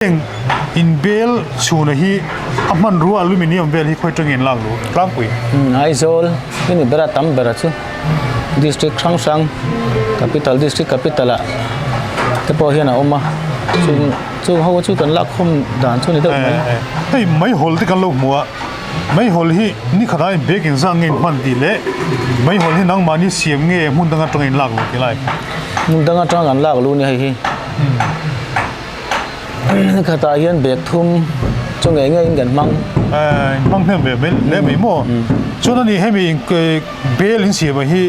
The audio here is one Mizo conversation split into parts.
Heng inbel chhuna hi a hmanrua aluminium vel hi khawi tangin lak luh tlangpui. Aizawl hi ni ber a tam ber a chu district hrang hrang capital district capital ah te pawh hian a awm a chung chung ho chu kan lak khawm dan chu a ni deuh mai. Hei meihawl te kan lo hmu a meihawl hi ni khatah in bag engzah nge in hman tih leh meihawl hi nangmahni siam nge hmun dang atanga in lak luh tih lai. Hmun dang atanga kan lak luh a ni hei hi. Khatah hian bag thum chu ngei ngeiin kan hmang. Hmang hnem ve mai hle mai maw. Chuan ani hemi bel in siam hi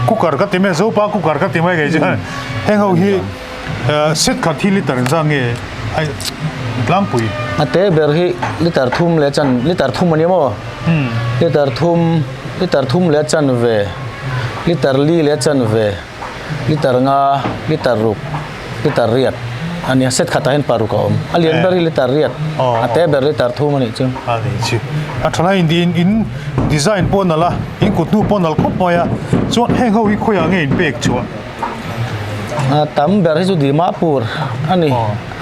cooker ka ti mai a, zopa cooker ka ti mai kei chuan heng ho hi set khat hi liter engzah nge a tlangpui. A te ber hi liter thum leh chan liter thum a ni maw? Liter thum liter thum leh chan ve liter li leh chan ve liter nga liter ruk. Liter riat a nia, set khatah hian paruk a awm. A lian ber hi liter riat, a te ber liter thum a nih chu. A nih chu. A tha lai in in design pawh a nalh a, in kut hnu pawh a nalh khawp mai a. Chuan heng ho hi khawiah nge in pek chhuah? A tam ber hi chu Dimapur a ni.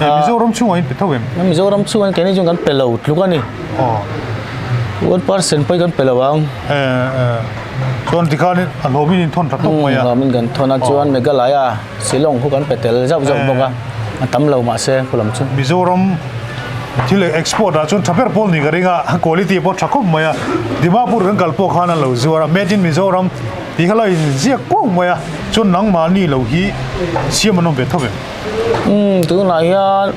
Mizoram chhungah in pe tho em? Mizoram chhungah keini chuan kan pe lo tluk a ni. 1% pawh hi kan pe lo ang. Chuan tikhan a hlawmin in thawn tha tawp mai a. Hlawmin kan thawn a, chuan Meghalaya Shillong khu kan pe tel zauh zauh bawk a, a tam lo mahse khu lam chu. Mizoram thil export ah chuan tha ber pawl ni ka ring a, quality pawh tha khawp mai a, Dimapur kan kal pawh khan an lo zuar a, made in Mizoram tih kha lo in ziak kuau mai a, chuan nangmahni lo hi siam an awm ve tho em? Umm tunah hian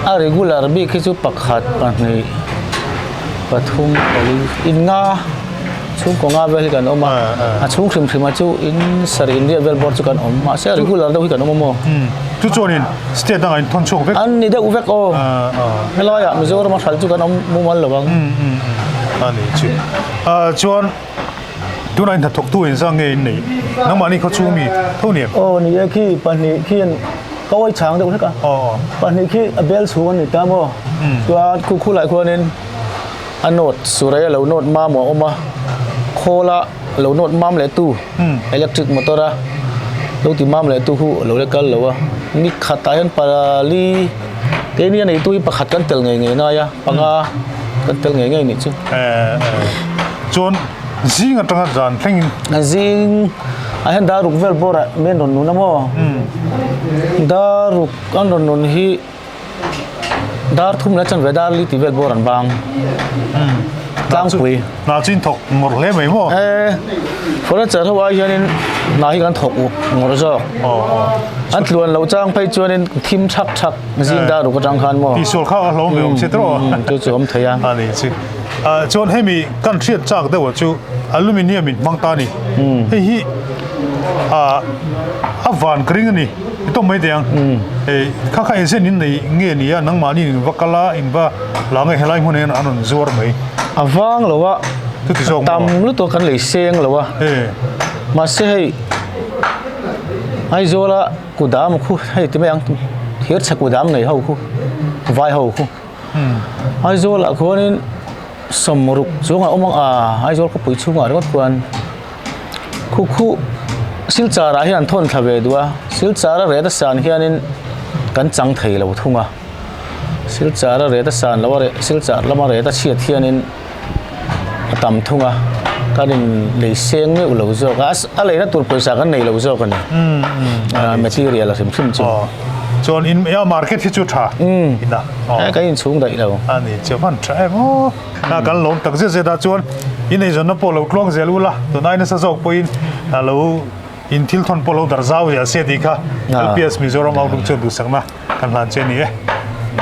a regular bik hi chu pakhat pahnih pathum pali in nga. Chhungkaw nga vel hi kan awm a, a chhung hrim hrim a chu in sarih in riat vel bawr chu kan awm mahse a regular deuh hi kan awm a maw? Chu chuanin state dangah in thawn chhuak vek? An ni deuh vek aw, helaiah Mizoram a hral chu kan awm mumal lo ang. A ni chu. Chuan tunah in hnathawktu engzah nge in neih? Nangmahni khaw chhung mi tho ni em? Aw ni e khi pahnih khian ka awi chhang deuh hlek a, pahnih khi a bel chhung an ni ta maw? Chuan khu khulai khuanin A note surai a lo note mam a awm a, khawla lo note mam leh tu electric motor a lo ti mam leh tu hu a lo la kal lo a, ni khatah hian pali keini a neitu hi pakhat kan tel ngei ngei ngai a, panga kan tel ngei ngei nih chu. Chuan zing atanga zan thlengin. Zing ah hian daruk vel bawrah mi an rawn nun a maw? Daruk an rawn nun hi. Dar thum leh chanve dar li tih vel bawr an bang tlangpui. Hna chu in thawk ngawrh hle mai maw? E, furniture ho ai hianin hna hi kan thawk ngawrh zawk. An tluan loh chang phei chuanin thim thak thak zing dar ruk atang khan maw? Tihsual kha a hlawm ve awm che tawh. Chu chu awm thei a. A ni chu. Chuan hemi kan hriat chak deuh chu aluminium in hmang ta a ni. Hei hi a van ka ring a ni. I tawm mai teh ang. Hei kha kha engzen in nei nge ni a nangmahni in va kal a in va la nge helai hmun hian an rawn zuar mai. A vang lo a, Chuti zawk maw? tam lutuk kan lei seng lo a. Mahse hei Aizawla kudam khu hei ti mai ang thirchhe kudam nei ho khu vai ho khu Aizawlah khuanin sawmruk chuangah a awm ang a Aizawl khawpui chhungah ringawt khuan. Khu khu Silchar ah hian an thawn thla ve duh a, Silchar a ret a san hianin kan chang thei lo thung a, Silchar a ret a san loh a reh Silchar lama ret a chhiat hianin a tam thung a, kan in lei seng meuh lo zawk a, a leina tur pawisa kan nei lo zawk a ni, material a hrim hrim chu. Chuan in a market hi chu tha ina. Kan inchhung daih lo. A ni chu hman tha em aw. A kan lawm tak zet zet a chuan in eizawnna pawh lo tluang zel ula tunai nasa zawk pawhin a lo in thil thawn pawh lo dar zau zel se tih kha LPS Mizoram Outlook chuan duhsakna kan hlan che a ni e.